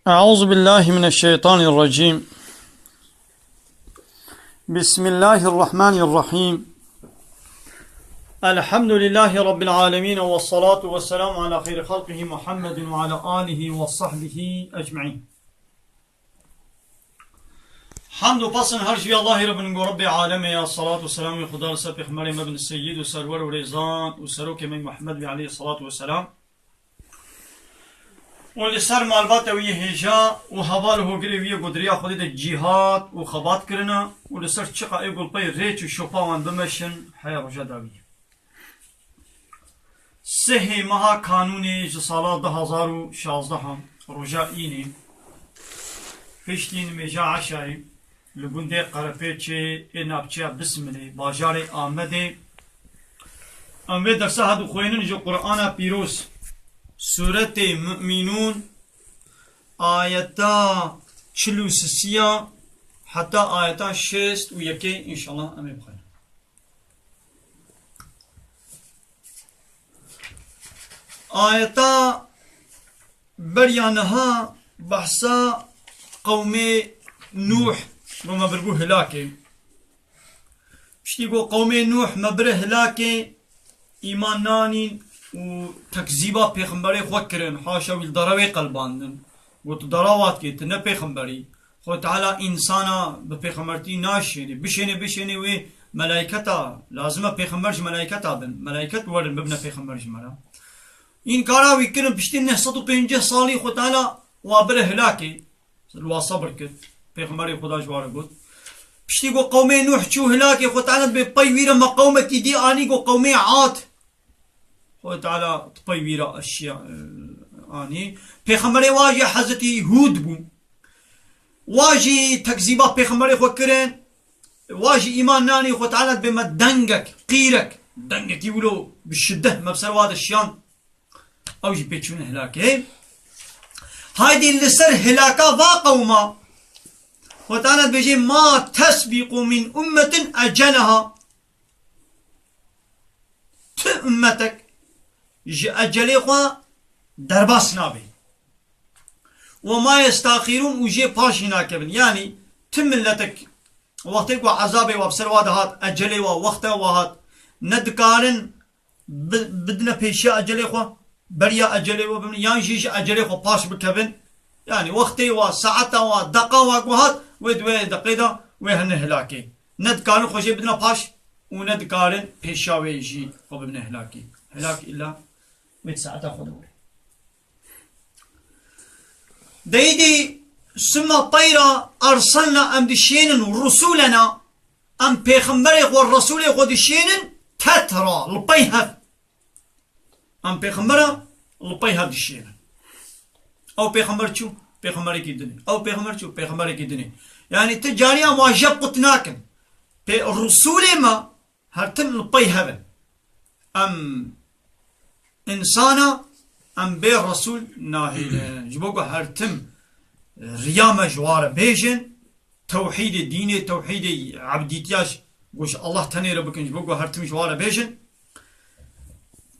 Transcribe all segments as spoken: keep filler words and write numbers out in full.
أعوذ بالله من الشيطان الرجيم. بسم الله الرحمن الرحيم. الحمد لله رب العالمين، والصلاة والسلام على خير خلقه محمد وعلى آله وصحبه أجمعين. Hamd û pesn her ji vî Allahî re bin, ku Rebbê alemê ya, salat û selamê Xuda li ser pêxemberê me bin, seyyid û serwer û rêzan û serokê me Muhammed bî aleyhî salatu we selam. Û li ser malbata wî yê hêja û heval û hogirê wî yê ku di riya Xwedê de cîhad û xebat kirine û li ser çiqa ê ku li pey rêç û şopa wan bimeşin, heya roja dawî. Sihê meha Kanûnê ji sala du hazar û şazdehan, roja Înê, piştî nimêja eşayê, li gundê Qerepêçê ê navçeya Bismilê, bajarê Amedê, em vê dersa hevdu xwênin ji Qur'ana Pîroz, Sûretê Mu'minûn, ayeta çil û sisiya heta ayeta şêst û yekê, înşallah em ê bixwînin. Ayeta beriya niha behsa qewmê Nûh, ku me bir bû hilakê. Piştî ku qewmê Nûh me bire hilakê, îman nanîn û tekzîba pêxemberê xwe kirin, haşa wî li dara wê qelbandin. Got, tu dara wa dikê, tu ne pêxemberî. Xwedê Teala însana bi pêxembertî naşênê. Bişênê, bişênê wê melayketa, lazim e pêxember ji melayketa bin. Melayket werin bibine pêxember ji me re. Înkara wî kirin, piştî neh sed û pêncî salî Xwedê Teala wa bire hilakê. Li wa sebir kir. Pêxemberê Xweda ji wa re got. Piştî ku qewmê Nûh çû hilakê, Xwedê Teala dibê pey wî re me qewmekî dî anî, got qewmê Ad. Xwedê Teala di pey wî re eşiya, e, anî. Pêxemberê wa jî Hezretî Hûd bû. Wa jî tekzîba pêxemberê xwe kirin. Wa jî îman nanî, Xwedê Teala dibê me dengek, qîrek, dengekî wilo bi şiddet me bi ser wa de şiyan. Ew jî pê çûne hilakê. Haydî li ser hilaka va qewma, Xwedê Teala dibêje, "Ma tesbîqu min ummetin eceleha." Ti ummetek ji ecelê xwe derbas nabe. "Ve ma yestaxîrûn", û jê paş jî nakevin. Yanî ti miletek wextê ku ezabê wa bi ser wa dihat, ecelê wa, wexta wa hat, ne dikarin bi-, bidine pêşiya ecelê xwe, beriya ecelê we bibin, yan jî ji ecelê xwe paş bikevin. Yanî wextê wa, saeta wa, deqa wa ku hat, wê di wê deqê de wê hene hilakê. Ne dikarin xwe jê bidine paş û ne dikarin pêşiya wê jî xwe bibine hilakê. Hilak îlla wê di saeta xwe de were. Deyîdî summa teyra erselna, em dişênin rusulena, em pêxemberê xwe, resûlê xwe dişênin tetra, li pey hev. Em pêxembera li pey hev dişênin. Ew pêxember çû, pêxemberekî dinê. Ew pêxember çû, pêxemberekî dinê. Yanî ti cariya wan jeb qut nakin. Pê resûlê me her tim li pey hev in. Em însana, em bê resûl nahêlin. Ji bo ku her tim riya me ji wa re bêjin, tewhîdê dînê, tewhîdê ebdîtiya ji, ku ji Allah tenê re bikin, ji bo ku her tim ji wa re bêjin.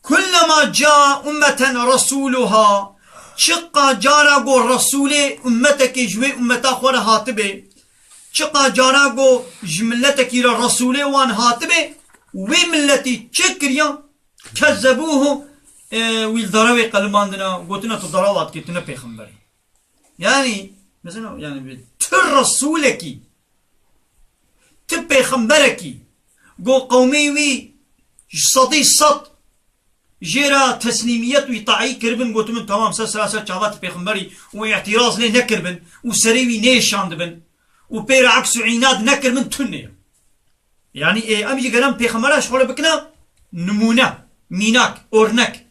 Kullema ca ummeten resûluha, çiqa cara ku resûlê ummetekê ji wê ummeta xwe re hatibe, çiqa cara ku ji miletekî re resûlê wan hatibe, wê miletî çi kiriya? Kezzebûhu, e, wî li dara wê qelimandina, gotina tu dara wa dikê, tu ne pêxember î. Yanî, mesela, yanî bi tu resûlekî, tu pêxemberekî, go qewmê wî ji sedî sed jê re teslîmiyet û îtaî kiribin, gotimin, "Tamam, ser sera ser çava tu pêxemberî" û îtiraz lê nekiribin û serê wî nêşandibin û pê re aks û înad nekiribin, tune ye. Yanî, ê, em jî gere em pêxembera ji xwe re bikine nimûne, mînak, ornek.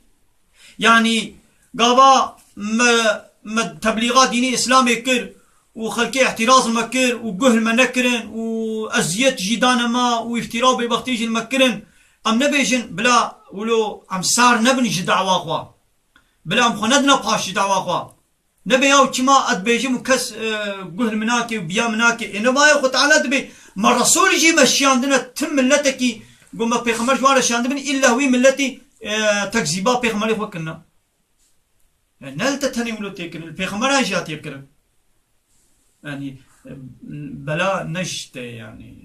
Yanî, gava me, me teblîxa dînî Îslamê kir û xelkê îhtiraz li me kir û guh li me nekirin û eziyet jî dane me û îftira û bêbextî jî li me kirin, em nebêjin, bila wilo em sar nebin ji dawa xwe. Bila em xwe nedine paş ji dawa xwe. Nebe yaw çima ez dibêjim û kes, e, guh li min nake û biya min nake. Ê, neba ya Xwe Teala dibê, me Resûl jî me şiyandine tim miletekî, go me pêxember ji wan re şiyandibin, îlla wî miletî, e, tekzîba pêxemberê xwe kirine. Yani ne li te tenê wilo tê kirin, li pêxemberan jî hatiye kirin. Yani, e, bela ne ji te, yani,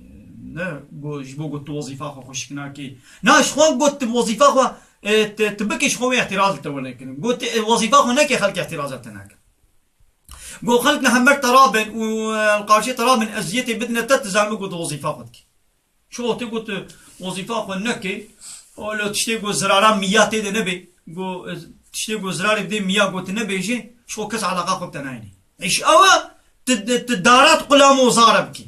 ne go, ji bo go tu wezîfa xwe xweşik nakî. Na, ji xwe got tu wezîfa xwe, e, tu, tu bikî, ji xwe wê îhtiraz li te were kirin. Got, e, wezîfa xwe neke, xelk îhtiraz li te nakin. Go xelk li hember te rabin û, e, li qarşî te rabin, eziyetê bidine te, tu zanibî go tu wezîfa xwe dikî. Çi wextê ku tu wezîfa xwe nekê, û lo tiştê ku zirara miya tê de nebe, ku, e, tiştê ku zirarê bidê miya ku tu nebêjî, ji xwe kes eleqa xwe bi te nayêne. Îş ew e, tu, tu, tu darat qulam û zara bikî.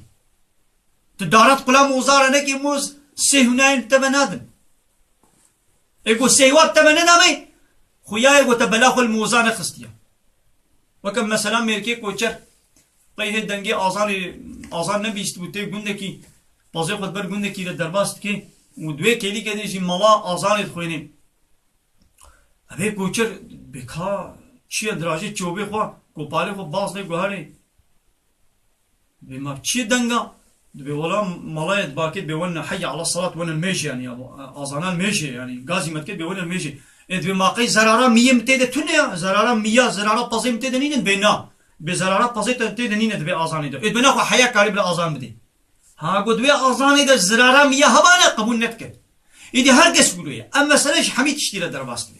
Tu darat qulam û zara nekî, moz sê hunayên teve nadin. Ê ku sêwa bi te me nedamê, xuya ye ku te bela xwe li moza nexistiye. Weke mesela mêrkê koçer, qey hê dengê azanê, azan nebîst û tê gundekî, pazê xwe di ber gundekî de derbas dike û di wê kêlîkê de jî mala azanê dixwêne. Evê koçer bê ka çi ye, dirajê çobê xwe, kopalê xwe baz nê guherê. Dibê ma çi denga? Dibê wela malayê dibakê dibê wene heyye ala salat, wene mêjê yani ya, azanan mêjê yani, gazî me dike dibê wene mêjê. Ê dibê ma qey zerara miyê min tê de tune ya, zerara miya, zerara pazê min tê de nîne? Dibê na. Dibê zerara pazê te tê de nîne dibê azanê de. Ê dibê naxwe heya karî bila azan bidê. Ha, got wê azanê de zirara miya hebane qebûl nedike. Îdî her kes wilo ye. Em mesele ji hemî tiştî re derbas dibe.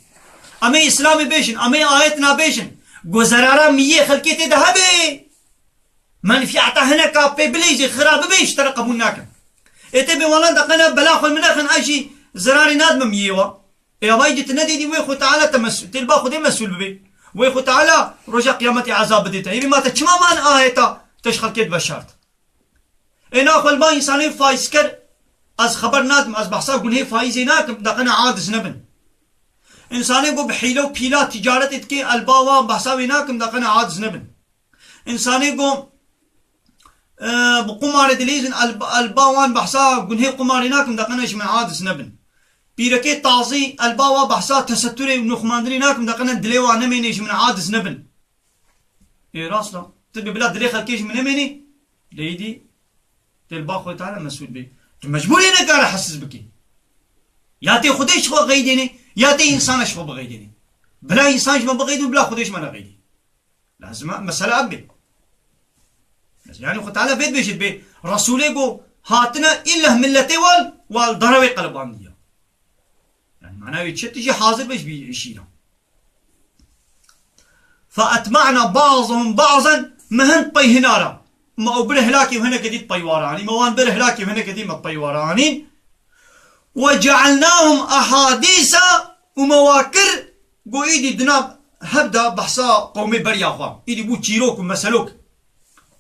Em ê Îslamê bêjin, em ê ayet nabêjin. Go zerara miyê xelkê tê de hebe. Menfiyata hineka pê bileyzê xira bibe, ji te re qebûl nakin. Ê tê bê wala deqene bela xwe min nexin, ez jî zerarê nadim miyê wa. Ê avayî tu nedîdî wê xwe Teala te mes-, tê li ba Xwedê mesûl bibê. Wê xwe Teala roja qiyametê ezab bidê te. Ê bê ma te çima van ayeta te ji xelkê diveşart? Ê naxwe li ba însanê faîzker ez xeber nadim, ez behsa gunhê faîzê nakim, deqene aciz nebin. Însanê ku bi hîle û pîla ticaretê dike, ez li ba wan behsa wê nakim, deqene aciz nebin. Însanê ku, e, bi qumarê dilîzin, ez li ba wan behsa gunhê qumarê nakim, deqene ji min aciz nebin. Pîrekê tazî, ez li ba wa behsa teseturê û nûxmandinê nakim, deqene dilê wan nemênê ji min aciz nebin. Ê rast e. Tu bê bila dilê xelkê ji min nemênî, lê îdî tê li ba Xwedê Teala mesûl bê. Tu mecbûr yê nekare hesiz bikî. Ya tê Xwedê ji xwe qeydênê, ya tê însana ji xwe biqeydênê. Bila însan ji me biqeydî û bila Xwedê ji me neqeydî. Lazim e, mesele ev bê. Yani Xwedê Teala vê dibêjit bê, Resûlê ku hatine îlleh milletê wan, wan derewê qelebandiye. Yani mana wê çi? Tu jî hazir be ji bî şîra. فَأَتْبَعْنَا بَعْضَهُمْ بَعْضًا, me hind pey hinara. Me ew bir hilakê û hineke dî pey wara anî. Me wan bir hilakê û hineke dî me pey wara anîn. وَجَعَلْنَاهُمْ أَحَادِيثَ, û me wa kir, go îdî dina hev da behsa qewmê beriya xwe. Îdî bû çîrok û meselok.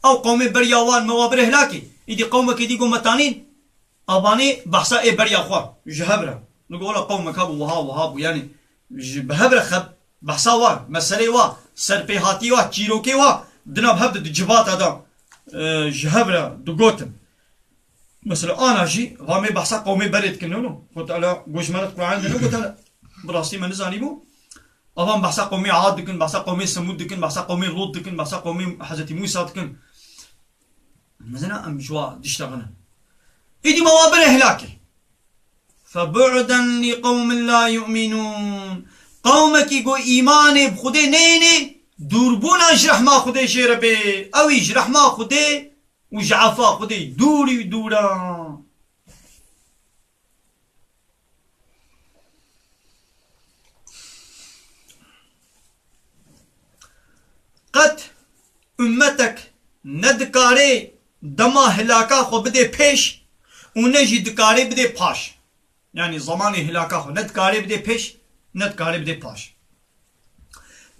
Ew qewmê beriya wan me wa bir hilakê. Îdî qewmekê dî go me tanîn. Avanê behsa ê beriya xwe ji hev re. Li gora qewmek hebû, wiha, wiha bû. Yani ji bi hev re xeb-, behsa wan, meselê wa, serpêhatiyê wa, çîrokê wa, dina bi hev de di civata de, e, ji hev re digotin. Mesela ana jî, va me behsa qewmê berê dikin, no, no. Got Teala, go ji me re di Qur'an de, no, got Teala, bi rastî me nizanî bû. Avan behsa qewmê Ad dikin, behsa qewmê Semûd dikin, behsa qewmê Lût dikin, behsa qewmê Hezretî Mûsa dikin. Mezina em ji wa diştexinin. Îdî me wa bire hilakê. فَبُعْدًا لِقَوْمٍ لَا يُؤْمِنُونَ. Qewmekî ku îmanê bi Xwedê neyênê, dûrbûna ji rehma Xwedê jê re bê. Ew î ji rehma Xwedê û ji efa Xwedê dûrî dûr e. Qet ummetek ne dikarê dema hilaka xwe bidê pêş û ne jî dikarê bidê paş. Yani zemanê hilaka xwe ne dikarê bidê pêş, ne dikarê bidê paş.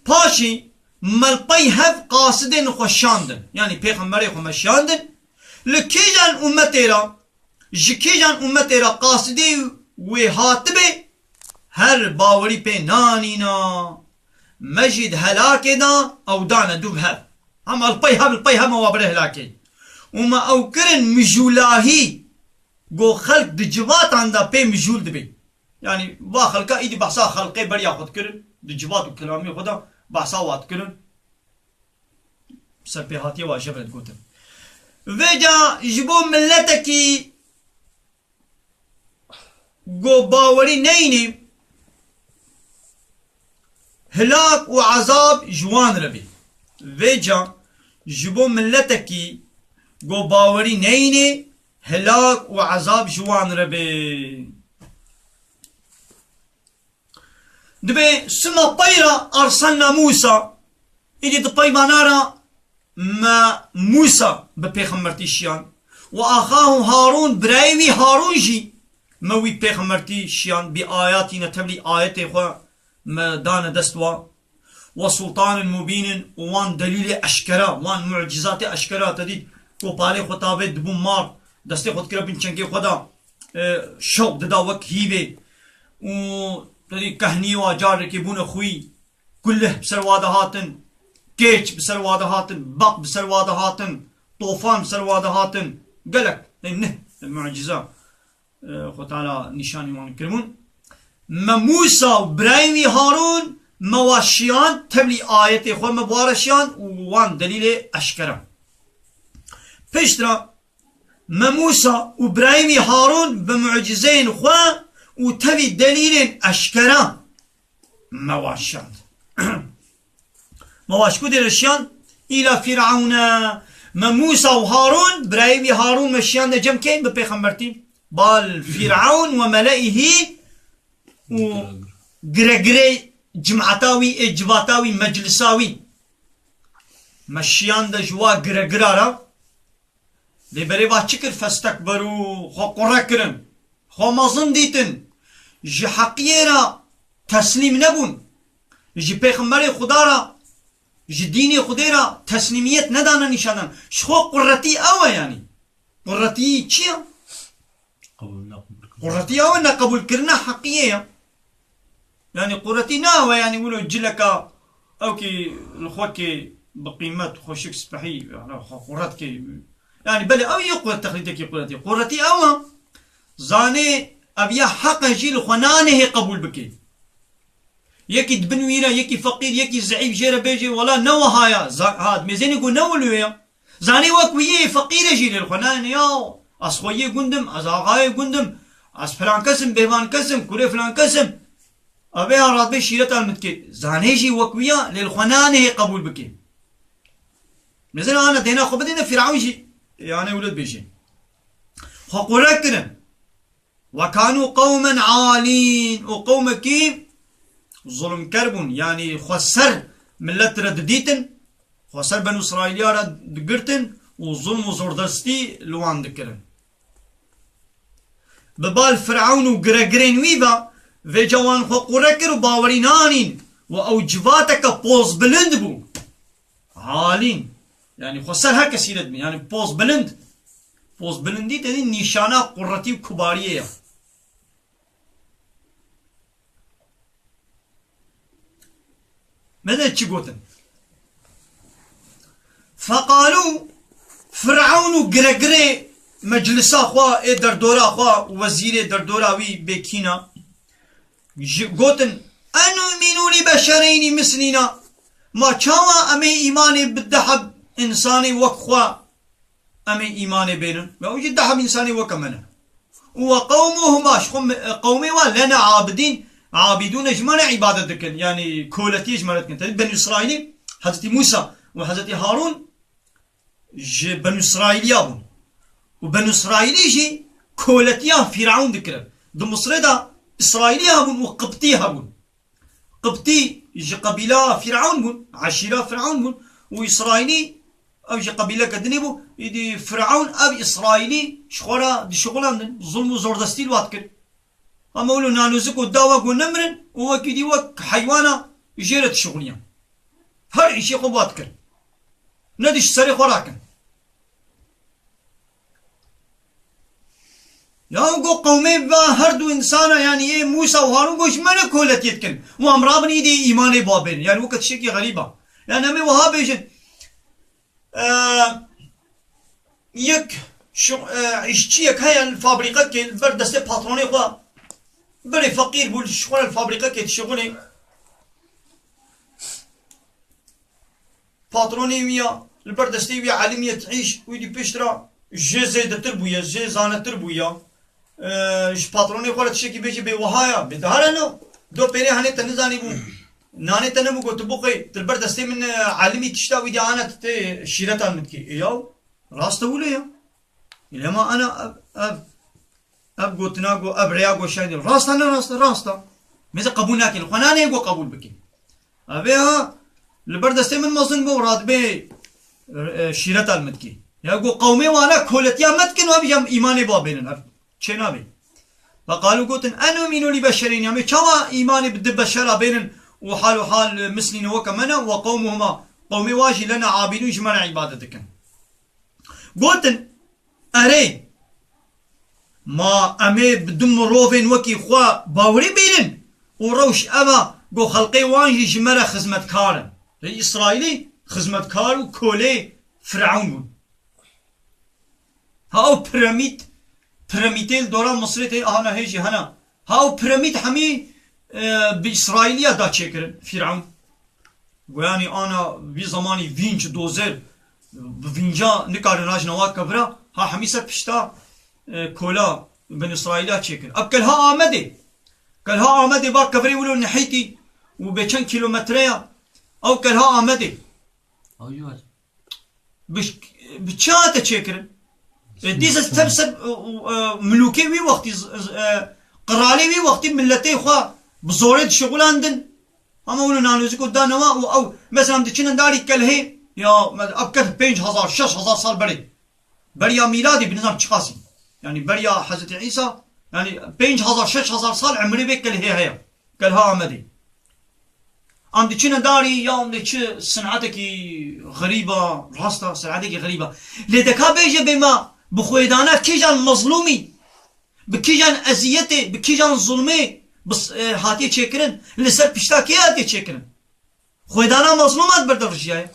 Paşî me li pey hev qasidên xwe şandin. Yani pêxemberê xwe me şandin. Li kîjan ummetê re, ji kîjan ummetê re qasidê wê hatibe, her bawerî pê nanîna. Me jî di helakê de ew dane dû bi hev. Hema li pey hev, li pey hev me wa bire hilakê. Û me ew kirin mijûlahî, go xelk di civatan de pê mijûl dibe. Yani va xelka îdî behsa xelqê beriya xwe dikirin, di civat û kilamê xwe de behsa wa dikirin. Serpêhatiyê wa ji hev re digotin. Vêca ji bo miletekî go bawerî neyînî, hilak û ezab ji wan re bê. Vêca ji bo miletekî ku bawerî neyînê, hilak û ezab ji wan re bê. Dibê suma peyra arsalna Musa, îdî di peymana re me Musa bi pêxembertî şiyan. Û axahu Harûn, birayê wî Harûn jî me wî pêxembertî şiyan, bi ayatîne, tevlî ayetê xwe me dane dest wa. Ve sultanin mubînin, û wan delîlê eşkera, wan mucîzatê eşkera te dît, ku palê xwe tavê dibû mar, destê xwe dikire bin çengê xwe de, e, şewq dida wek hîvê. Û te dît kehniyê wa carekê bûne xwî, kulih bi ser wa de hatin, kêç bi ser wa de hatin, beq bi ser wa de hatin, tofan bi ser wa de hatin. Gelek, e, neh mucîza, e, Xwe Teala nîşanî wan kiribûn. Me Mûsa û birayê wî Harûn me wa şiyan, tevlî ayetê xwe me bi wa re şiyan û wan delîlê eşkera. Piştre me Mûsa û birayê wî Harûn bi mucîzeyên xwe û tevî delîlên eşkera me wa şand. Me wa ji ku dê re şiyan? Îla Fîr'ewne. Me Mûsa û Harûn, birayê wî Harûn me şiyande cem kê? Bi pêxembertî. Bal Fîr'ewn ve mele'ihî û giregirê cimata wî, ê civata wî, meclisa wî. Me şiyande ji wa giregira re. Lê berê va çi kir? Festekberû, xwe qure kirin. Xwe mezin dîtin. Ji heqiyê re teslîm nebûn. Ji pêxemberê Xuda re, ji dînê Xudê re teslîmiyet nedane nîşanan. Ji xwe quretî ew e yanî. Quretî çi ye? Qebûl neqebûl kirin. Quretî ew e, neqebûlkirina heqiyê ye. Yanî quretî ne ew e, yanî wilo cileka ew kî li xwe kê bi qîmet, xweşik, spehî, yanî xwe quret kê. Yanî belê ew yê quret, texlîdekî quretî. Quretî ew e, zanê ev ya heq e jî li xwe nanehê qebûl bike. Yekî di bin wî re, yekî feqîr, yekî zeîf jê re bêje, wela ne wiha ya. Za-, ha, mêzênê ku ne wilo ye. Zanê wek wî yê feqîr e jî lê li xwe nayêne ya. Ez xweyê gund im, ez axayê gund im, ez filan kes im, bêvan kes im, kurê filan kes im. Ev ê ha radbê şîreta min dike. Zanê jî wek wî ya, lê li xwe nanehê qebûl bike. Mesela ana dêna xwe bidêne Fîr'ewn jî, yanê wilo dibêje. Xwe qure kirin. Ve kanû qewmen alîn, û qewmekî zulmker bûn, yanî xweser millet re didîtin, xweser Benû Îsraîliya re digirtin û zulm û zordestî li wan dikirin. Bi bal Firewn û giregirên wî ve, vêca wan xwe qure kir û bawerî nanîn û ew civateke pozbilind bû. Alîn. Yanî xweser her kesî re dibîn. Yanî pozbilind. Pozbilindî te dî nîşana quretî û kubariyê ye. Mede çi gotin? Feqalû, Firewn û giregirê meclisa xwe, ê derdora xwe, wezîrê derdora wî bê kîna, ji, gotin, "Enu'minu li beşereyni mislina." Ma çawa em ê îmanê bi deh heb însanê wek xwe, em ê îmanê bênin? Ya, ew jî deh heb însanê weke me ne. Û we qewmuhuma, ji xwe me, qewmê we, lena abidîn, abidûne, ji me re îbadet dikin. Yanî koletiyê ji me re dikin. Tevî Benî Îsraîlî, Hezretî Mûsa û Hezretî Harûn, ji Benû Îsraîliya bûn. Û Benû Îsraîlî jî koletiya Fîrewn dikirin. Di Misrê de Îsraîlî hebûn û Qibtî hebûn. Qibtî ji qebîla Fîrewn bûn, eşîra Fîrewn bûn û Îsraîlî ew jî qebîleke dinê bû. Îdî Fîrewn ev Îsraîlî ji xwe re dişixulandin, zulm û zordestî li wa dikir. Ama wilo nanozik û dawa ku nemirin û wekî dî wek heywana jê re dişixuliyan. Her îşê xwe bi wa dikir. Ne dî ji serê xwe rakin. Ya go qewmê ve her du însana, yanî ê Mûsa û Harûn, go ji me re koletiyê dikin. Û em rabin îdî îmanê babêrin. Yanî weke tiştekî xerîb e. Yanî em ê wiha bêjin. E, yek şi-, e, îşçiyek heye li fabrîqekê li ber destê patronê xwe. Berê feqîr bû, ji xwe re li fabrîqekê dişixulê. Patronê wî ya li ber destê wî ya elimiyê tîş, wî dî pişt re jê zêdetir bûye, jê zanetir bûye. E, ji patronê xwe re tiştekî bêjî bê wiha ya, bê dihare no. Do pêrê henê te nizanî bû. Nanê te nebû got, tu bixwê, tu li ber destê min, e, elimî kişta wî dî ana tu tê şîretan min dikî. Ê yaw, rast e wilo ya. Lema ana ev, ev, ev gotina go, ev rêya go şaydê. Rast e, ne rast e, rast e. Mêze qebûl nakin. Xwe nanê go qebûl bikin. Ev ê ha, li ber destê min mezin bû, radibê, e, şîretan min dikî. Ya go qewmê wana koletiya me dikin, ev ya îmanê ba bênin. Ev çê nabê. Ve qalû gotin, "Enu'minu li beşereyni." Em ê çawa îmanê bi di beşera bênin û hal û hal mislîne weke me ne, "Ve qewmuhuma." Qewmê wa jî lena abidûn, ji me re îbadet dikin. Gotin, "Erê, ma em ê bi du mirovên wekî xwe bawerî bînin û rewş ev e, go xelqê wan jî ji me re xizmetkar in." Lê Îsraîlî xizmetkar û kolê Firewn bûn. Ha ew piramîd, piramîdê li dora Misirê tê, aha ne hê jî hene. Ha ew piramîd hemî, e, bi Îsraîliya da çêkirin, Fîrewn. Goyanî ana vî zemanî vînc, dozer, bi vînca nikarin rajin wa kevira, ha hemî ser pişta, e, kola bin Îsraîliya çêkirin. Ev kelha Amedê. Kelha Amedê va kevirê wilo nihîtî û bê çend kîlometre ya. Ew kelha Amedê. Ew jî var. Bi, bi çi hate çêkirin? E, dîsa ser, ser, e, e, milûkê wî wextî, z-, z-, e, qiralê wî wextî miletê xwe bi zorê dişixulandin. Ama wilo nanozî ku dane wa û ew, mesela, em diçin darî kelhê, ya, me-, ev kelh pênc hezar, şeş hezar sal berê. Beriya mîladê bi nizam çiqasî. Yani beriya Hezretî Îsa, yani pênc hezar, şeş hezar sal emrê vê kelhê heye. Kelha Amedê. Em diçine darî ya em dê çi sinetekî xerîba, rast e, sinetekî xerîba. Lê deka bêje bê me bi xwêdana kîjan mezlûmî, bi kîjan eziyetê, bi kîjan zulmê bi s-, e, hatiye çêkirin, li ser pişta kê hatiye çêkirin? Xwêdana mezlûma di ber de rijiyaye.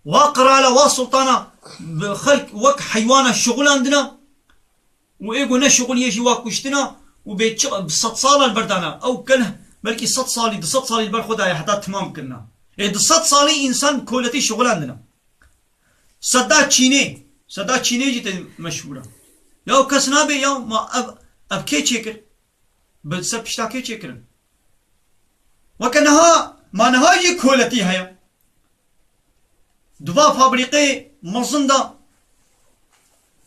Wa qirala, wa sultana bi xelk wek heywana şixulandina û ê ku ne şixul yê jî wa kuştina û bê çi, bi sed sala li ber dana. Ew kelh belkî sed salî, du sed salî li ber xwe daye heta timam kirina. Ê du sed salî însan koletî şixulandina. Seda çînê, seda çînê jî tê meşhûr e. Ya kes nabe ya ma ev, ev kê çêkir? Bi ser pişta kê çêkirin? Weke niha, ma niha jî koletî heye. Di va fabrîqê mezin de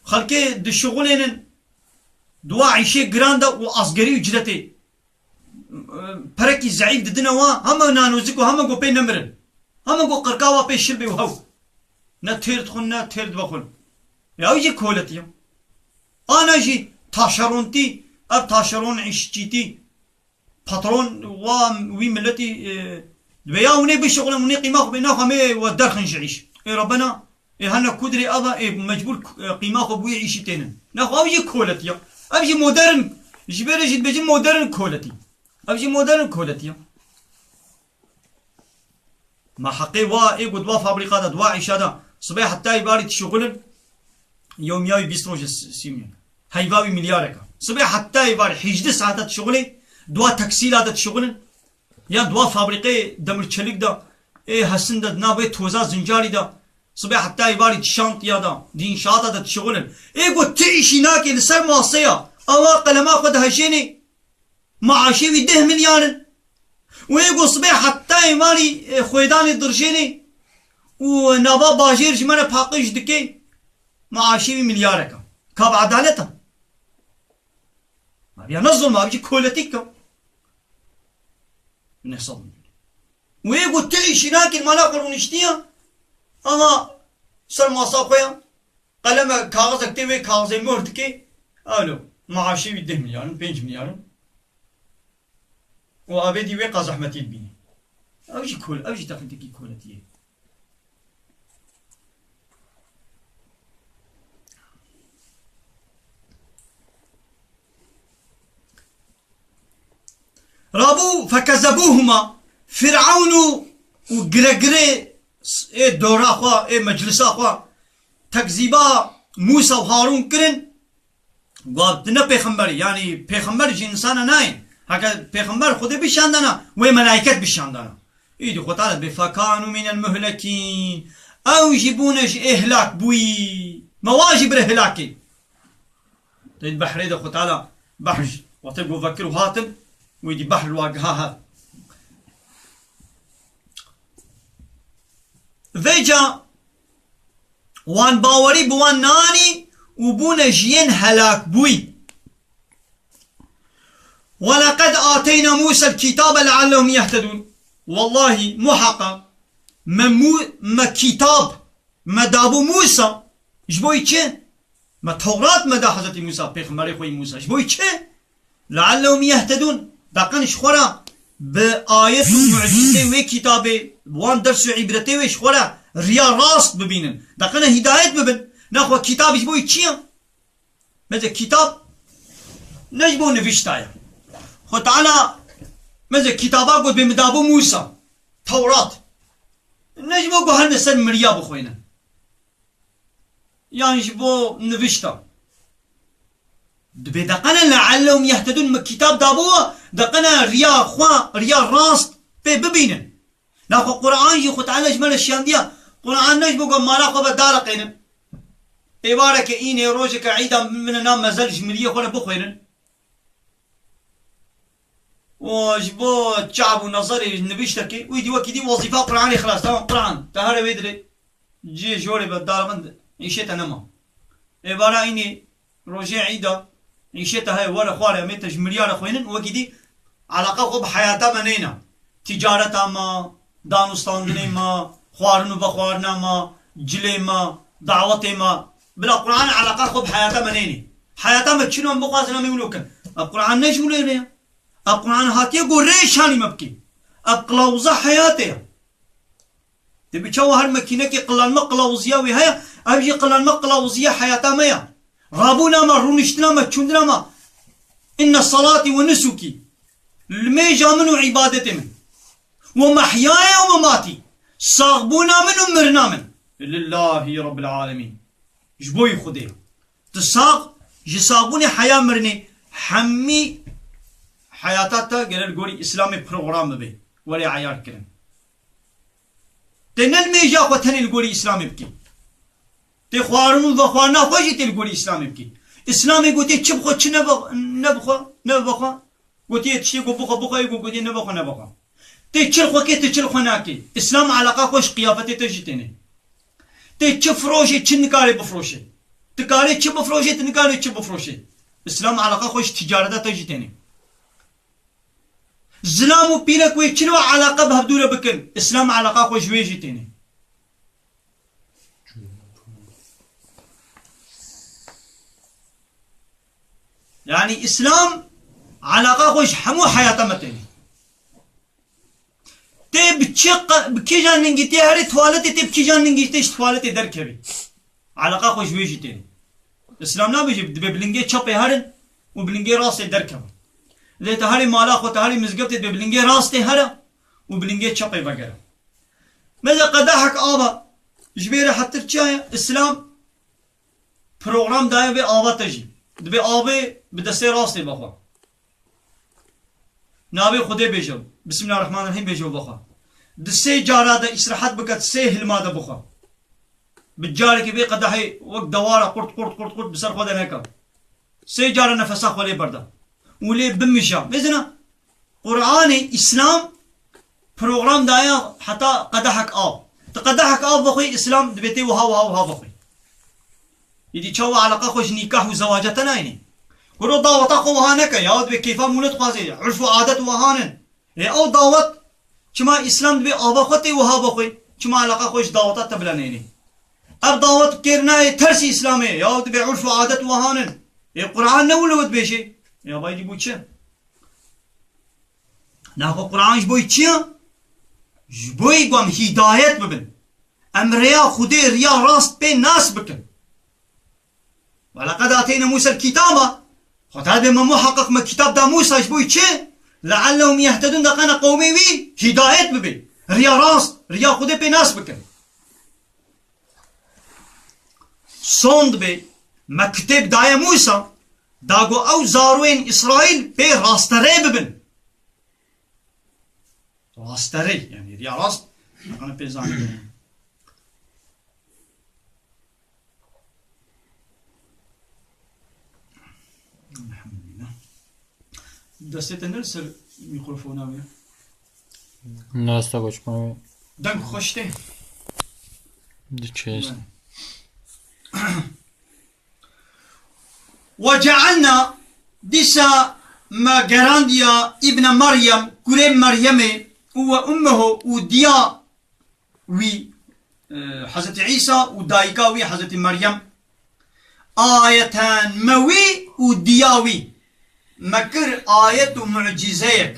xelkê dişixulênin, di wa îşê giran de û asgerî ucretê, e, perekî zeîf didine wa, heme nanozik û heme ku pê nemirin. Heme ku qirka wa pê şil bê û hew. Ne têr dixwin, ne têr divexwin. Ya ew jî koletî ye. Ana jî taşerontî, ev taşeron îşçîtî, patron wa wî miletî, e, divê ya hûnê bişixulin, hûnê qîma xwe bê, naxwe me we derxin ji îş. Ê Rebena, ê hene kudrê ava, ê mecbûr, e, qîma xwe bi wî îşî tênin. Naxwe ev jî koletî ye. Ev jî modern, ji vê re jî dibêjin modern koletî. Ev jî modern koletî ye. Ma heqê wa ê ku di wa fabrîka de, di wa îşa de, sibê heta êvarî dişixulin, yewmiya wî bîst roj e, si-, sî milyon. Heyva wî milyarek e. Sibê heta êvarî hejdeh saete dişixulê, di wa teksîla de dişixulin, ya di wa fabrîqê demir çelik de, ê hesin de, di nav ê toza zincarî de, sibê heta êvarî di şantiya de, di înşaata de dişixulin. Ê ku ti îşî nakê li ser maseya, ewa qelema xwe dihejênê, maaşê wî deh milyar in. Û ê ku sibê heta êvarî, e, xwêdanê dirjênê û nava bajêr ji me re paqij dike, maaşê wî milyarek e. Ka bi edalet e? Ev ya ne zulm e, ev jî koletîk e. Ne sed milyon. Û ê ku tu îşî nakî, mala xwe rûniştiye, ama ser masa xwe ya. Qeleme kaxizek tê wê kaxizê mohr dikê, alo, maaşê wî deh milyar in, pênc milyar in. Û avêdî wê qazehmetî dibînî. Ew jî kol-, ew jî teqlîdekî koletî ye. Rabû fekezebûhuma, Fîrewn û, û giregirê s-, ê dora xwe, ê meclisa xwe, tekzîba Mûsa û Harûn kirin, got, "Tu ne pêxember î." Yanî pêxember ji însana nayê. Heke pêxember Xwedê bişandana, wê melayket bişandana. Îdî Xwe Teala dibê, "Fekanû mînel muhlekîn." Ew jî bûne ji ê hilak bûyî. Me wan jî bire hilakê. Tê di behrê de Xwe Teala behr ji, wextê ku vekir û hatin, wî dî behr li wa giha hev. Vêca wan bawerî bi wan nanî û bûne ji yên helakbûyî. وَلَقَدْ آتَيْنَا مُوسَى الْكِتَابَ لَعَلَّهُمْ يَهْتَدُونَ. Wellahî, muheqeq, me Mû-, me kîtab, me dabû Mûsa, ji bo çi? Me Tewrat me da Hezretî Mûsa, pêxemberê xwe yî Mûsa. Ji bo çi? لَعَلَّهُمْ يَهْتَدُونَ. Daqin ji xwe re bi ayet û mucîzê wê kitabê, wan ders û îbretê wê ji xwe re riya rast bibînin. Daqin hîdayet bibin. Nexwe kitab ji bo çi ye? Meze kitab ne ji bo nivîşta ye. Xwe Teala meze kitaba got bê min dabû Mûsa, Tewrat. Ne ji bo ku herne ser miriya bixwînin. Yan ji bo nivîşta. Dibê deqene لَعَلَّهُمْ يَهْتَدُونَ, min kitab dabû, deqene riya xwe, riya rast pê bibînin. Naxwe Quran jî Xwe Teala ji me re şiyandiya. Quran ne ji bo ku mala xwe ve dariqênin. Êvareke înê, rojeke îda min na mezel ji miriyê xwe re bixwênin. Û ji bo çav û nezerê nivîştekê, wî dî wekî dî wezîfa Quranê xilas. Tamam, Quran, te here wê dirê. Cihê jorê ve dariqin, îşê te nema. Êvara înê, rojê îda, îşê te heye, were xware, em ê te ji miriya re xwênin, wekî dî eleqa xwe bi heyata me neyna. Ticareta me, danûstandinê me, xwarin û vexwarina me, cilê me, dawetê me. Bila Quran eleqa xwe bi heyata me neynê. Heyata me çin em bixwazin em ê wilo kin. Ev Quran ne ji wilo ne ya. Ev Quran hatiye ku rê şanî me bikî. Ev qilawuza heyatê ya. Dibî çawa her mekînekê qilanma qilawuziya wê heye, ev jî qilanma qilawuziya heyata me ya. Rabûna me, rûniştina me, çûndina me. Inne salati ve nusukî. Limêja min û îbadetê min. Ve mehyaya ve mematî. Saxbûna min û mirina min. Lillahî Rabbil alemîn. Ji bo yî Xwedê. Tu sax, ji saxbûnê heya mirinê, hemî heyata te gere li gorî Îslamê program bibe, were eyar kirin. Tê ne li mêja xwe tenê li gorî Îslamê bikî. Tê xwarin û vexwarina xwe jî tê li gorî Îslamê bikî. Îslamê gotiye çi bixwe, çi nebe-, nebixwe, nevexwe. Gotiye tiştê ku bixwe, bixwe, yê ku gotiye nevexwe, nevexwe. Tê çil xwe kê, tê çil xwe nakê. Îslam eleqa xwe ji qiyafetê te jî têne. Tê çi firoşê, çi nikarê bifroşê. Tu karê çi bifroşê, tu nikarê çi bifroşê. Îslam eleqa xwe ji ticareta te jî têne. Zilam û pîrek wê çilo eleqa bi hevdû re bikin. Îslam eleqa xwe ji wê jî têne. Yanî Îslam eleqa xwe ji hemû heyata me têne. Tê bi çi qe-, bi kîjan ningî tê herê tuwaletê, tê bi kîjan ningî tê ji tuwaletê derkevî. Eleqa xwe ji wê jî têne. Îslam nabêje dibê bi lingê çepê herin û bi lingê rastê derkevin. Lê te herê mala xwe, te herê mizgeftê dibê bi lingê rastê here û bi lingê çepê vegere. Meze qedehek ava ji vê re hetir çi ye? Îslam program daye vê ava te jî. Dibê avê bi destê rastê vexwe. Navê Xwedê bêje. Bismillahirrahmanirrahîm bêje û vexwe. Di sê cara de îsrehet bike, di sê hilma de bixwe. Bi carekê vê qedehê wek dewara qurt, qurt, qurt, qurt bi ser xwe de neke. Sê cara nefesa xwe lê berde. Û lê bimije. Mêzina Qur'anê Îslam program daye heta qedehek av. Tu qedehek av vexwî, Îslam dibê tê wiha, wiha, wiha vexwî. Îdî çawa eleqa xwe ji nîkah û zewaca te nayînî? Kuro daweta xwe wiha neke, ya dibê kêfa mûne dixwazê, urf û adet wiha nin. Ê ew dawet, çima Îslam dibê ava xwe tê wiha vexwî? Çima eleqa xwe ji daweta te bila neyînî? Ev dawet kêr nayê tersî Îslamê, ya dibê urf û adet wiha nin. Ê Qur'an ne wilo dibêjê? Ya vay dî bû çi? Naxwe Qur'an ji bo yî çi ye? Ji bo yî ku em hîdayet bibin. Em rêya Xwedê, riya rast pê nas bikin. وَلَقَدْ آتَيْنَا مُوسَى الْكِتَابَ. Xweda dê me muheqeq me kitab da Mûsa ji bo yî çi? لَعَلَّهُمْ يَهْتَدُونَ, deqene qewmê wî hîdayet bibê. Riya rast, riya Xwedê pê nas bikin. Sond bê, me kitêb daye Mûsa, da ku ew zaroyên Îsraîl pê rasterê bibin. Rasterê, yanî riya rast, ana pê zanîn. Elhamdülillah. Destê te ne li ser mîkrofona wê? Nasta goçma. Deng xweş tê. Diçe. Ve cealna, dîsa me gerandiya Îbne Meryem, kurê Meryemê, û we ummehu, û diya wî, e, Hezretî Îsa û dayika wî Hezretî Meryem, ayeten, me wî û diya wî me kir ayet û mucîzeyek.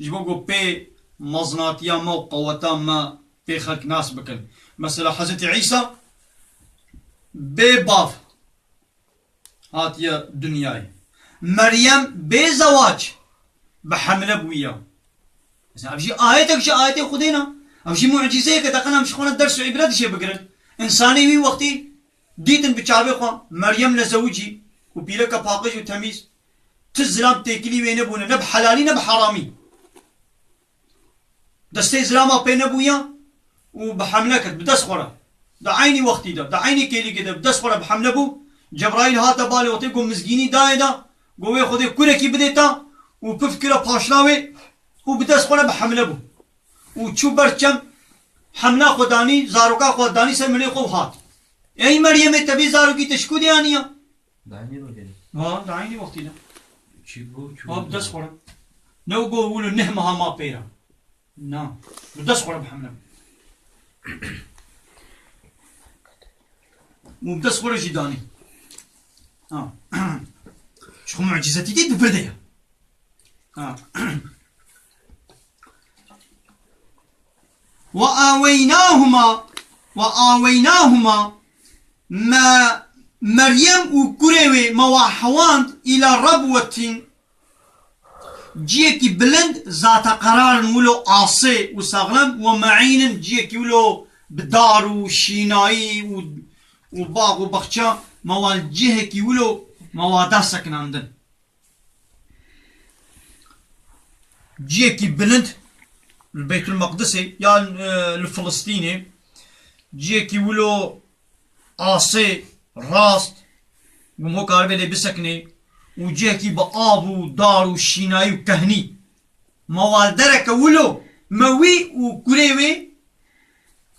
Ji bo ku pê mezinatiya me û qeweta me pê xelk nas bikin. Mesela Hezretî Îsa bê bav hatiye dinyayê. Meryem bê zewac bi hemle bûye. Mesela ev jî ayetek ji ayetê Xwedê ne. Ev jî mucîzeyeke, deqena em ji xwe re ders û îbret jê bigirin. Însanê wî wextî dîtin bi çavê xwe Meryem nezewicî û pîreke paqij û temîz. Ti zilam têkilî wê nebûne, ne bi helalî ne bi heramî. Destê zilama pê nebûya û bi hemle kir, bi dest xwe re. Di eynî wextî de, di eynî kêlîkê de bi dest xwe re bi hemle bû. Cebraîl hate balê wextê ku mizgînî dayê da, got wê Xwedê kurekî bidê ta û pif kire paşna wê û bi dest xwe re bi hemle bû. Û çû ber çem, hemla xwe danî, zaroka xwe danî ser milê xwe û hat. Ey Meryemê, te vê zarokî te ji ku dê aniya? Daîmî rojê. Ha, di eynî wextî de. Çi bû, çi Ha, bû? Bi dest xwe re. Ne û got wilo neh meha ma pê re. Na. Bi dest xwe re bi hemle. Û bi dest xwe re jî danî. Ha. Ji xwe mucîzetî dî di vir de ye. Ha. Ve aweynahuma, ve aweynahuma, me Meryem û kurê wê me wa hewand îla rebwetin, ciyekî bilind, zate qerar in wilo asê û saxlem, we meîn in, ciyekî wilo bi dar û şînayî û, û bax û baxça, me wa li cihekî wilo me wa da sekinandin. Ciyekî bilind li Beytulmeqdisê ya, e, li Filistînê, ciyekî wilo asê, rast, ku ho karibê lê bisekinê û cihekî bi av û dar û şînayî û kehnî. Me wa li dereke wilo, me wî û kurê wê,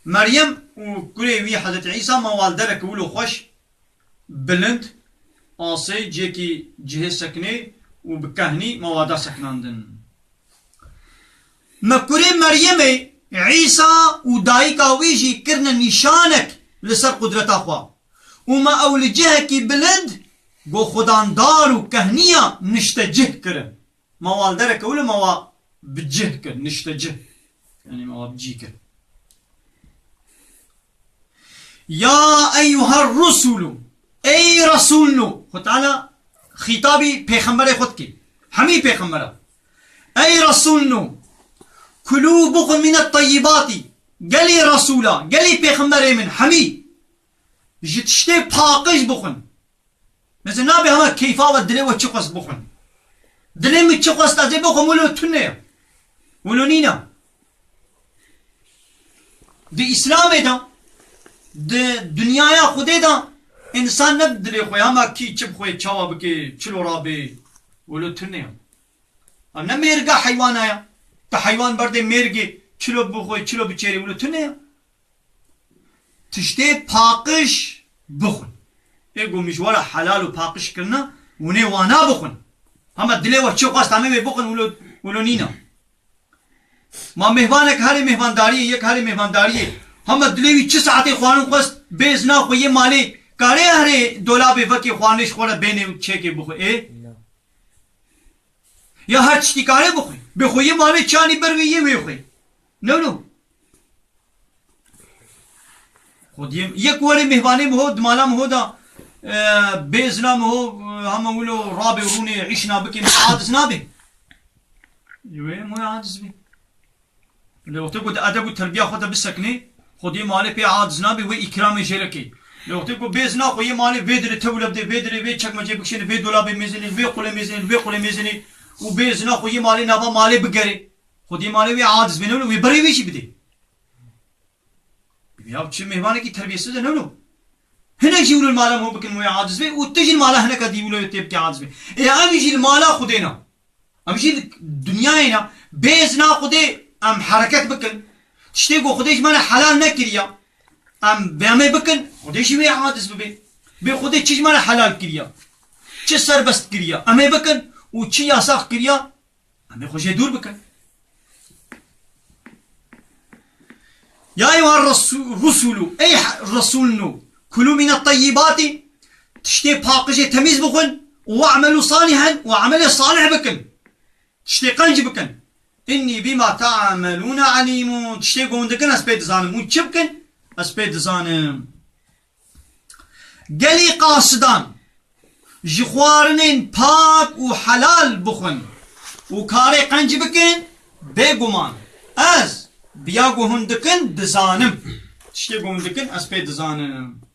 Meryem û kurê wî Hezretî Îsa me wa li dereke wilo xweş, bilind, asê, cihekî cihê sekinê û bi kehnî me wa da sekinandin. Me kurê Meryemê, Îsa û dayika wî jî kirine nîşanek li ser qudreta xwe û me ew li cihekî bilind, ku xwedandar û kehniya niştecih kirin. Me wa li dereke wilo me wa bi cih kir, niştecih. Yanî me wa bi cih kir. Ya eyyuher rusulu, ey Resûl Nû. Xwe Teala xîtabî pêxemberê xwe dike. Hemî pêxembera. Ey Resûl Nû, kulû bixwin mîne teyyibâtî. Gelî Resûla, gelî pêxemberê min, hemî ji tiştê paqij bixwin. Mesela nabe hema keyfa ve dilê we çi xwest bixwin. Dilê min çi xwest ez ê bixwim, wilo tune ye. Wilo nîne. Di Îslamê de, di dinyaya Xwedê de, însan ne dilê xwe, hema kî çi bixwe, çawa bike, çilo rabe, wilo tune ye. Ev ne mêrga heywana ye. Tu heywan berdê mêrgê, çilo bixwe, çilo biçêrê, wilo tune ye. Tiştê paqij bixwin. Ê ku min ji we re helal û paqij kirine, hûn ê wana bixwin. Hema dilê we çi xwest, em ê wê bixwin, wilo, wilo nîne. Ma mêhvanek herê mêhvandariyê, yek herê mêhvandariyê. Hema dilê wî çi saetê xwarin xwest, bê zina xwe yê malê, karê herê dolabê vekê xwarinê ji xwe re bênê û çêkê bixwe. Ê? Ya her tiştî karê bixwe. Bê xwe yê malê çanî ber wê yê wê xwe. Ne wilo? Xwediyê yek werê mêhvanê min ho, di mala min ho da, e, bê zina min ho, e, hema wilo rabê û rûnê îşna bikê, min aciz nabê. Wê, min aciz bê. Lê wextê ku di edeb û terbiya xwe de bisekinê, xwediyê malê pê aciz nabê, wê îkramê jê re kê. Lê wextê ku bê zina xwe yê malê vê dirê tewle bidê, vê dirê vê çekmecê bikişêne, vê dolabê mêzinê, vê qulê mêzinê, vê qulê mêzinê û bê zina xwe yê malê nava malê bigerê. Xwediyê malê wê aciz bê, ne wilo, wê berê wê jî bidê. Ya çi mêhvanekî terbiyesiz e, ne wilo? Hinek jî wilo li mala min ho bikin wê aciz bê û tu jî li mala hineka dî wilo tê bikê aciz bê. Ê em jî li mala Xwedê ne. Em jî li dinyayê ne. Bê izna Xwedê em hereket bikin. Tiştê ku Xwedê ji me re helal nekiriya. Em bê em ê bikin, Xwedê jî wê hadis bibe. Bê Xwedê çi ji me re helal kiriya, çi serbest kiriya, em ê bikin û çi yasax kiriya, em ê xwe jê dûr bikin. Ya eyuha resu-, rusulu, ey h-, resulno, kulu mine teyyibati, tiştê paqijê temîz bixwin, û we'melu salihen, û emelê salih bikin. Tiştê qenc bikin. Innî bîma te'melûne elîmûn. Tiştê ku hûn dikin ez pê dizanim. Hûn çi bikin? Ez pê dizanim. Gelî qasidan ji xwarinên pak û helal bixwin û karê qenc bikin, bêguman ez bi ya ku hûn dikin dizanim. Tiştê ku hûn dikin ez pê dizanim.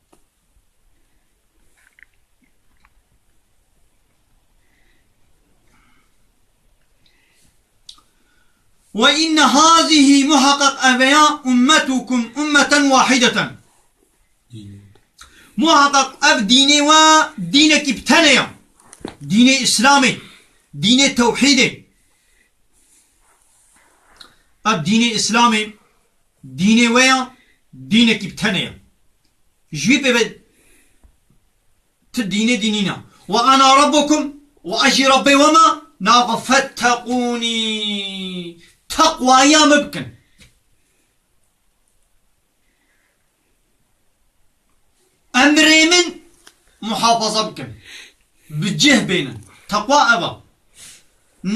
Ve inne hazihi, muhakkak eveya, ummetukum ummeten wahideten. Muhakkak ev dînê we dînekî bi tenê ya. Dînê Îslamê, dînê tewhîdê. Ev dînê Îslamê, dînê we ya, dînekî bi tenê ya. Ji wî pê ve ti dînê dînîna. Ve ana rabbukum, ve ez jî Rabbê we me, naxwe fetteqûnî. Teqwaya min bikin. Emrê min muhafaza bikin. Bi cih bênin. Teqwa ev e.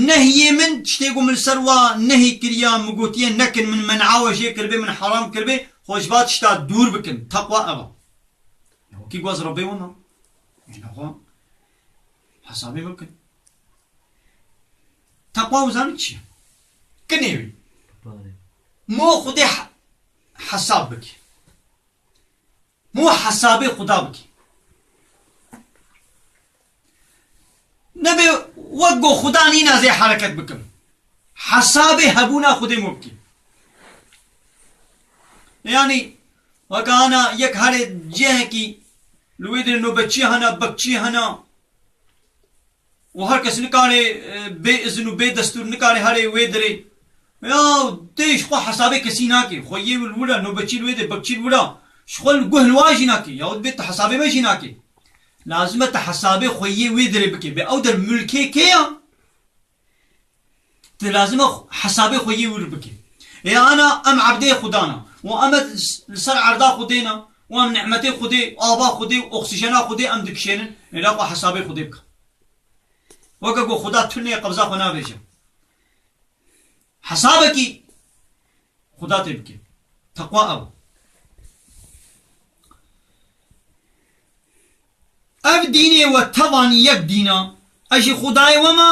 Nehyê min, tiştê ku min li ser wa nehy kiriya, min gotiye nekin, min men'a we jê kiribê, min heram kiribê, xwe ji va tişta dûr bikin. Teqwa ev e. Ya wekî ku ez Rebbê we me. Êna xwe hesabê min bikin. Teqwa û zanî çi ye? Kinê wî. Mo Xwedê he-, hesab bike. Mo hesabê Xuda bike. Nebe wek go Xuda nîna zê hereket bikim. Hesabê hebûna Xwedê mo bike. Yani, wek ana yek herê cihekî li wê de nobetçî hene, bekçî hene, û her kes nikare, e, bê izin û bê destûr nikare herê wê dirê. Ya, tê ji xwe hesabê kesî nake. Xweyê li wira, nobetçî li wê de, bekçî li wira. Ji xwe li guh li wa jî nake. Yahut bê tu hesabê me jî nake. Lazim e tu hesabê xweyê wê dirê bike. Bê ew der mulkê kê ya? Tu lazim e hesabê xweyê wir bike. Ê ana em ebdê Xudan a. Û em li ser erda Xwedê ne. Û em nimetê Xwedê, ava Xwedê, oksijena Xwedê em dikişênin. Ê la xwe hesabê Xwedê bike. Weke ku Xuda tunê qebza xwe navêje. Hesabekî Xuda tê bike. Teqwa ew. Ev dînê we tevan yek dîna. Ez jî Xudayê we me,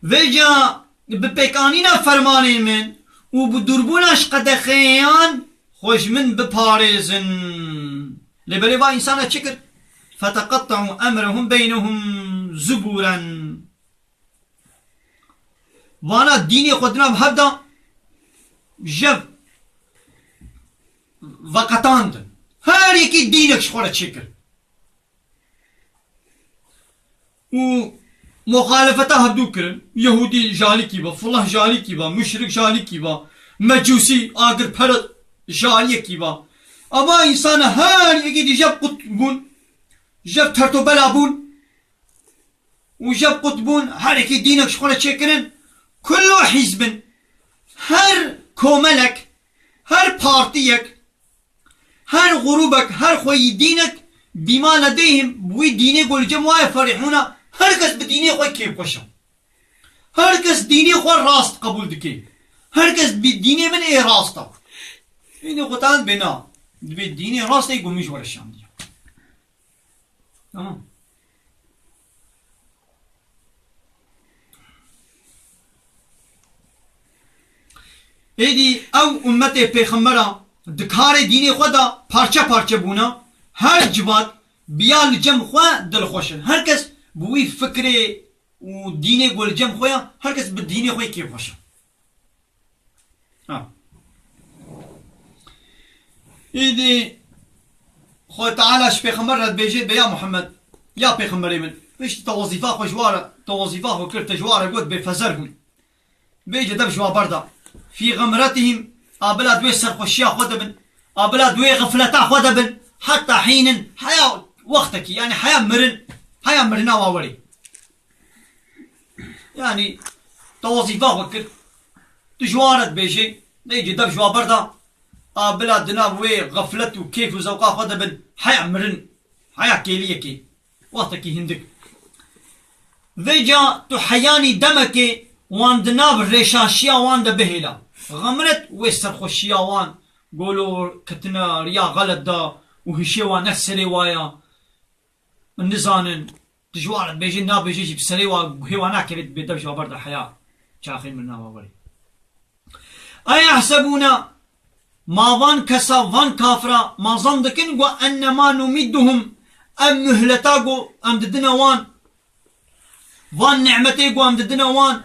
vêca bi pêkanîna fermanên min û bi dûrbûna ji qedexeyan xwe ji min biparêzin. Lê belê va însana çi kir? Feteqetta'u emrehum beynehum zubûren. Vana dînê xwe di nav hev de jev veqetandin. Her yekî dînek ji xwe re çêkir. Û muxalefeta hevdû kirin. Yehûdî ji alîkî ve, filah ji alîkî ve, muşrik ji alîkî ve, mecûsî, agirperest ji aliyekî ve. Eva însana her yekî dî jev qut bûn, jev tertobela bûn. Û jev qut bûn, her yekî dînek ji xwe re çêkirin. Kullu hizbin, her komelek, her partiyek, her grûbek, her xweyî dînek, bîma ledeyhim, bi wî dînê ku li cem wa ye ferihûna, her kes bi dînê xwe kêfxweş e. Her kes dînê xwe rast qebûl dike. Her kes bi dînê min ê rast e. Dînê xwe tan bê na. Dibê dînê rast ê ku min ji we re şandiye. Tamam. Êdî ew ummetê pêxembera di karê dînê xwe de parçe parçe bûne, her civat biya li cem xwe dilxweş in. Her kes bi wî fikrê û dînê ku li cem xwe ya, her kes bi dînê xwe kêfxweş e. Ha. Îdî Xwe Teala ji Pêxember re dibêje, dibê ya Muhammed, ya Pêxemberê min, piştî te wezîfa xwe ji wa re, te wezîfa xwe kir, te ji wa re got bê fezer bûn. Bêje dev ji wa berda. Fî xemretihim, a bila di wê serxweşiya xwe de bin. A bila di wê xifleta xwe de bin, heta hînin, heya wextekî, yani heya mirin, heya mirina wa werê. Yani, te wezîfa xwe kir, tu ji wan re dibêjê, neycî dev ji wa berda, a bila di nav wê xiflet û kêf û zewqa xwe de bin, heya mirin, heya kêliyekê. Wextekî hindik. Vêca tu heyanî demekê wan di nav rêşaşiya wan de bihêla. Xemret wê serxweşiya wan, golo ketine riya xelet de û hişê wan ne serê wa ya. Min nizanin, tu ji wan re dibêjî, nabêjî jî bi serê wa guhê wa nakevê, dibê dev ji wa berda heya çaxê mirina wa werê. Eyehsebûne, ma van kesa, van kafira, ma zan dikin ku ennema numidduhum, ev muhleta ku em didine wan, van nimetê ku em didine wan,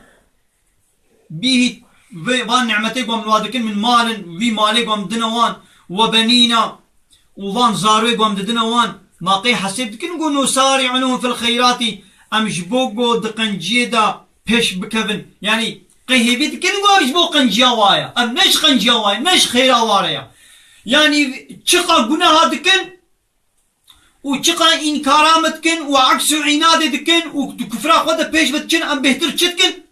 bîhî vê, van nimetê ku em li wa dikin, min malin, vî malê ku em didine wan, we benîna, û van zarokê ku em didine wan, ma qey hesêb dikin ku nusari'u lehum fil xeyratî, em ji bo ku di qenciyê de pêş bikevin. Yanî qey hêvî dikin ku ev ji bo qenciya wa ye. Ev ne ji qenciya wa ye, ne ji xêra wa re ye. Yanî çiqa guneha dikin û çiqa înkara me dikin û eks û înadê dikin û di kufra xwe de pêş ve diçin, em bêhtir çi dikin?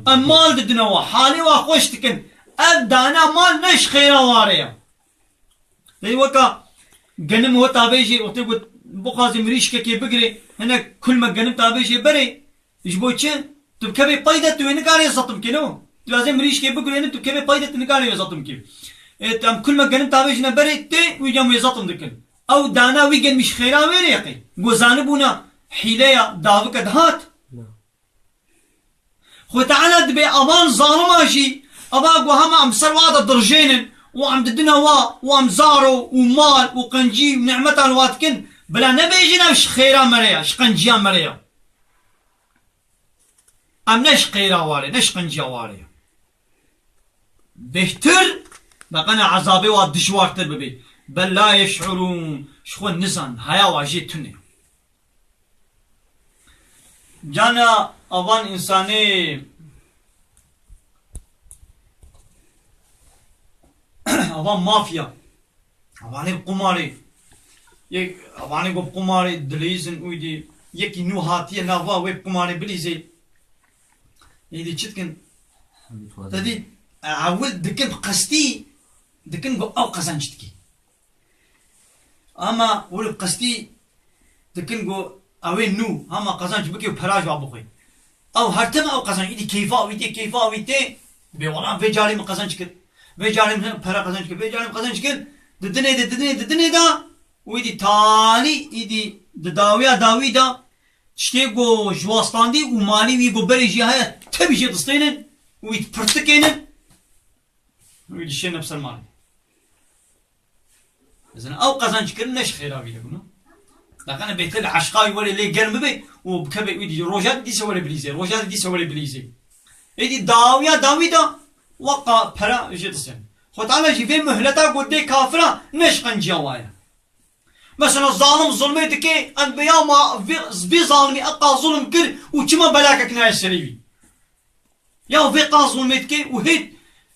Em mal didine wa, halê wa xweş dikin. Ev dana mal ne ji xêra wa re ye. Lê weka genim we tabê jî, wextê ku bixwazê mirîşkekê bigirê, hinek kulmek genim tabê jê berê, ji bo çi? Tu bikevê pey de tu wê nikarê zetim kê, no? Tu dixwazê mirîşkê bigirêne, tu bikevê pey de tu nikarê wê zetim kê. Ê, tu em kulmek genim tabê jî ne berê tê, wî gem wê zetim dikin. Ew dana wî genimî ji xêra wê re ye qey. Ku zanibûna hîleya davike dihat. Xwe Teala dibê avan zalima jî, ava ku hema em ser wa de dirjênin û em didine wa û em zaro û mal û qencî û nîmeta li wa dikin, bila nebêjin ev ji xêra me re ye, ji qenciya me re ye. Em ne ji xêra wa re, ne ji qenciya wa re ye. Bêhtir, beqena ezabê wa dijwartir bibê. Bel la yeş'urûn, ji xwe nizan, haya wa jê tune. Cana avan însanê, avan mafya, avanê bi qumarê, yek, avanê ku bi qumarê dileyîzin û dî yekî nû hatiye nava wê bi qumarê bilîzê. Êdî çi dikin? Te dî, ewil dikin bi qestî, dikin ku ew qezenc dikî. Ama wilo qestî dikin ku ew ê nû hema qezenc bike û pera ji wa bixwe. Ew her tim ew qezenc, îdî keyfa wî tê, keyfa wî tê, dibê wela vê carê min qezenc kir. Vê carê min pera qezenc kir, vê carê min qezenc kir. Di dinê de, di dinê, di dinê de û îdî talî, îdî di dawiya dawî de tiştê ku ji wastandî û malî wî ku berê jî heye, tevî jê distênin û wî pirtikênin. Wî dişêne bi ser malê. Bizane ew qezenc kirin ne ji xêra wî de bûn. Daqene bêhtir li eşqa wî were lê germ bibe û bikeve wî dî roja dîse were bilîzê, roja dîse were bilîzê. Êdî dawiya dawî da weqa pera jê distên. Xwe Teala jî vê muhleta ku dê kafira ne ji qenciya wa ye. Mesela zalim zulmê dike, em bê ya ma vê, vê zalimî eqa zulm kir û çima belakek nayê serê wî? Ya vê qas zulmê dike û hêt,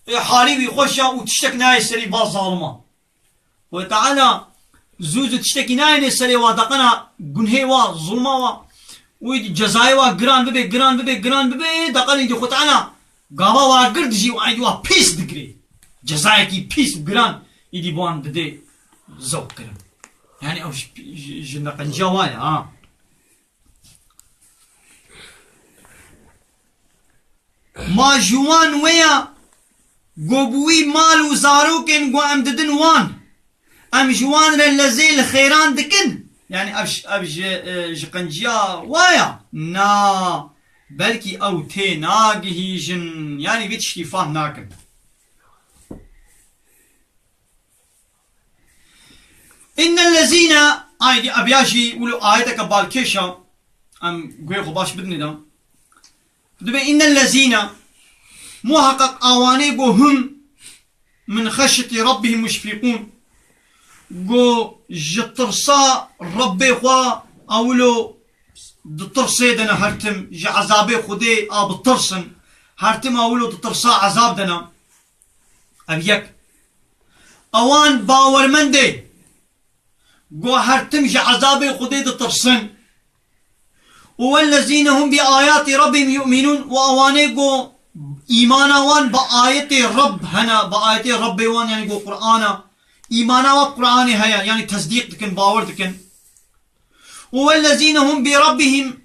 e, halê wî xweş ya û tiştek nayê serî va zalima. Xwedê Teala zû zû tiştekî nayêne serê wa, daqena gunhê wa, zulma wa û îdî cezayê wa giran bibe, giran bibe, giran bibe, daqenê îdî Xwedê Teala gava wa gir dijî û eydî wa pîs digirê. Cezayekî pîs û giran îdî bi wan didê zewq kirin. Yani ew ji, ji, ji neqenciya wa ye, ha. Ma ji wan wê ya, go bi wî mal û zarokên ku em didin wan, em ji wan re lezê li xêran dikin? Yani ev ji, ev ji, e, ji qenciya wa ya? Na, belkî ew tê nagihîjin, yani vê tiştî fam nakin. Innellezîne, aydî ev ya jî wilo ayeteke balkêş e, em guhê xwe baş bidinê de. Dibe innellezîne, muhaqqeq awanê go hum min xeşyetî rabbihim muşfîqûn, go ji tirsa Rebbê xwe a wilo di tirsê de ne her tim, ji ezabê Xwedê a bi tirsin, her tim a wilo di tirsa ezab de ne. Ev yek. Ewan bawermend ê, go her tim ji ezabê Xwedê ditirsin. Û wellezîne hum bi ayatî rabbihim yu'minûn, û ewanê go îmana wan bi ayetê Rabb hene, bi ayetê Rabbê wan, yanî go Qur'ana, îmana wan Qur'anê heye, yanî tesdîq dikin, bawer dikin. Û wellezîne hum bi rabbihim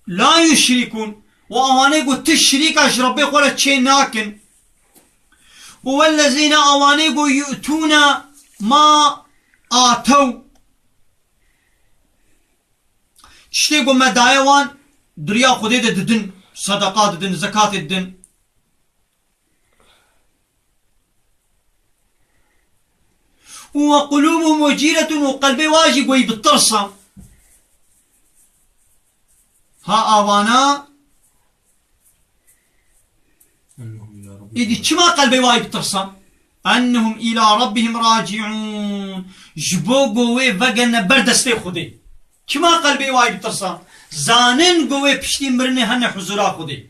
la yuşrikûn, û ewanê ku ti şirîka ji Rebbê xwe re çê nakin. Û wellezîne, ewanê ku yu'tûne ma atew, tiştê ku me daye wan, di riya Xwedê de didin, sedeqa didin, zekatê didin. Û we qulûbuhum wecîletun, û qelbê wa jî goyî bi tirsa. Ha avana, êdî çima qelbê wa yî bi tirsa? Ennehum îlâ rabbihim racîûn. Ji bo go wê vegerine ber destê Xwedê. Çima qelbê wa yî bi tirsa? Zanin go wê piştî mirinê hene huzura Xwedê.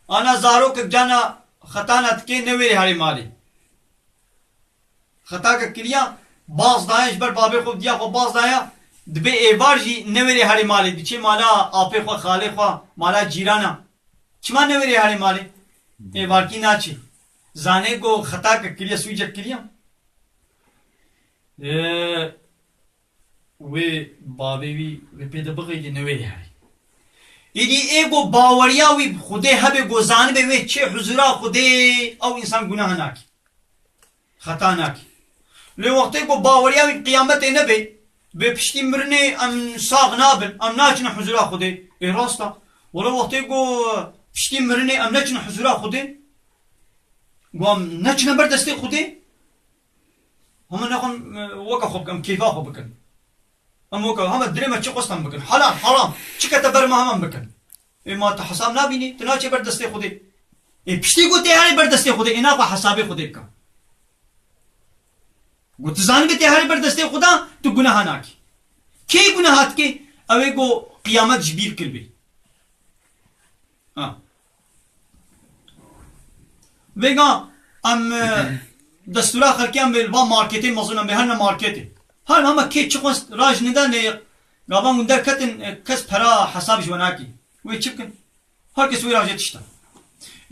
Ana zarokek cana xetana dike, newêrê herê malê. Xetake kiriya, baz daye ji ber babê xwe, diya xwe baz daye, dibe êvar jî newêrê herê malê, diçê mala apê xwe, xalê xwe, mala cîrana. Çima newêrê herê malê? Êvarkî naçê. Zanê ku xetake kiriya, sûcek kiriya. Ee, wê bavê wî wê pê de bixêlî, newêrê herê. Îdî ê ku baweriya wî bi Xwedê hebe, ku zanibe wê çê huzura Xwedê, ew însan gunaha nake. Xeta nake. Lê wextê ku baweriya wî qiyametê nebe, bê piştî mirinê em sax nabin, em naçine huzura Xwedê. Ê rast e. Wele wextê ku piştî mirinê em neçine huzura Xwedê, ku em neçine ber destê Xwedê, hema nexwin, e, weke xwe bikin, em kêfa xwe bikin. Em weke, hema dilê me çi xwest em bikin. Helal, heram, çi kete ber me hema em bikin. Ê ma tu hesab nabînî, tu naçê ber destê Xwedê. Ê piştî ku tê herê ber destê Xwedê, ê naxwe hesabê Xwedê bike. Ku tu zanibê tê herê ber destê Xweda, tu guneha nakî. Kê guneha dike? Ew ê ku qiyamet ji bîr kiribê. Ha. Vêga em, e, destûra xelkê em bê li va marketê mezin em bê herne marketê. Her hema kê çi xwest raj nida lê gavan hûn derketin, e, kes pera hesab ji we nakî. Wê çi bikin? Her kes wê rajê tişta.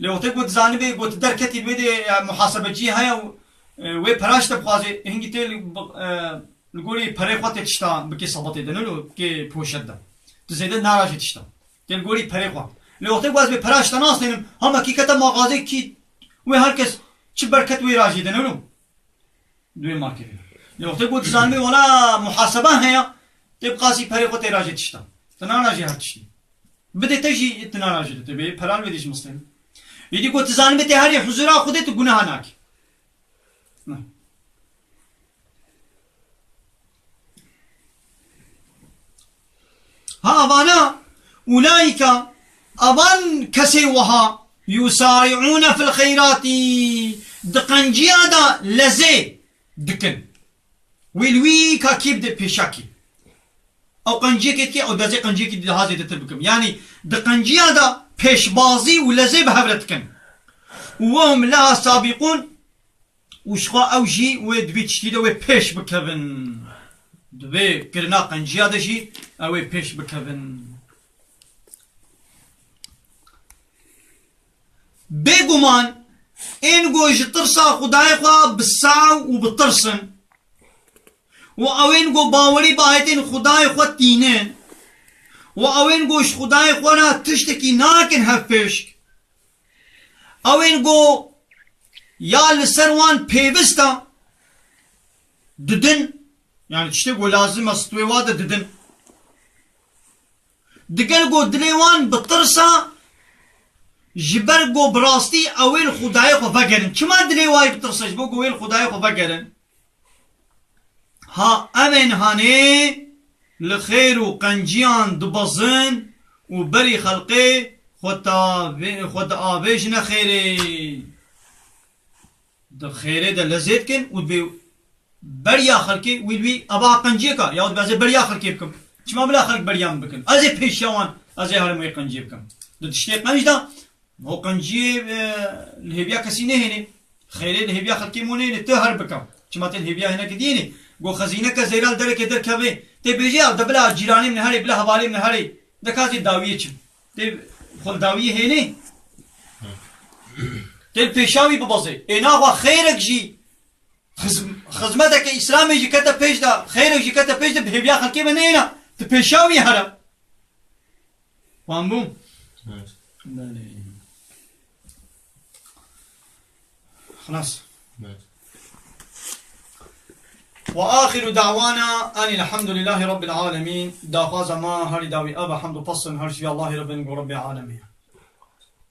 Lê wextê ku dizanibê ku tu derketî wê dê, e, muhasebecî heye û, e, wê pera ji te bixwazê, hingî tê li, e, li gorî perê xwe tê tişta bikê sebetê de, ne lo bikê poşet de. Tu zêde narajê tişta. Tê li gorî perê xwe. Lê wextê ku ez bê pera ji te nastênim, hema kî kete maxazê kî wê her kes çi berket wê rajê de, ne lo? Di wê marketê. Lê wextê ku dizanibê wela muhaseba heye, tê bi qasî perê xwe tê rajê tişta. Tu nanajê her tiştî. Bidê te jî tu nanajê de, tu bê peran vedî ji mistên. Êdî ku tu zanibê tê herî huzura Xwedê tu guneha nakî. Ne. Ha, avana, ulaîka, avan kesê wiha, yusari'ûne fil xeyrâtî, di qenciya de lezê dikin. Wî li wî ka kî bide pêşakî. Ew qenciyekê dike, ew dezê qenciyekî daha zêdetir bikim. Yanî di qenciya de pêşbazî û lezê bi hev re dikin. Û wehum leha sabîqûn, û ji xwe ew jî wê di vî tiştî de wê pêş bikevin. Di vê kirina qenciya de jî ew ê pêş bikevin. Bêguman ên ku ji tirsa Xwedayê xwe bi saw û bi tirs in, û ew ên ku bawerî bi ayetên Xwedayê xwe tînin, û ew ên ku ji Xwedayê xwe re tiştekî nakin hevpêşk, ew ên ku ya li ser wan pêwist e didin, yanî tiştê ku lazim e stûyê wa de didin. Digel ku dilê wan bi tirs e, ji ber ku bi rastî ew ê li Xwedayê xwe vegerin. Çima dilê wa yî bi tirs e? Ji bo ku wê li Xwedayê xwe vegerin. Ha, em ên hanê li xêr û qenciyan dibezin û berî xelqê xwe tavê-, xwe diavêjine xêrê. Di xêrê de lezê dikin û dibê beriya xelkê wî li wî eva qenciyê ka, ya dibê ez ê beriya xelkê bikim. Çima bila xelk beriya min bikin? Ez ê pêşiya wan, ez ê herim wê qenciyê bikim. Di tiştê qenc de, o qenciyê, e, li hêviya kesî nehênê. Xeyrê li hêviya xelkê mû neyne, tu her bike. Çima tê li hêviya hinekê diyênê? Go xezîneke zêra li derekê derkeve. Tê bêjê ya de bila cîranê min herê, bila hevalê min herê. De ka zî dawiyê çim. Tê xwe li dawiyê hênê. Tê li pêşa wî bibezê. Ê naxwa xeyrek jî, xizm-, xizmeteke Îslamê jî kete pêş de, xeyrek jî kete pêş de, bi hêviya xelkê me neyêne. Tu pêşa wî here. Fam bû? Evet. Belê. Xlas. Evet. Ve axiru da'wana enil hamdülillahi rabbil alemin. Daxwaza ma herî dawî eva hamd û pestin her ji Allahî Rabbin go Rabbê alemê.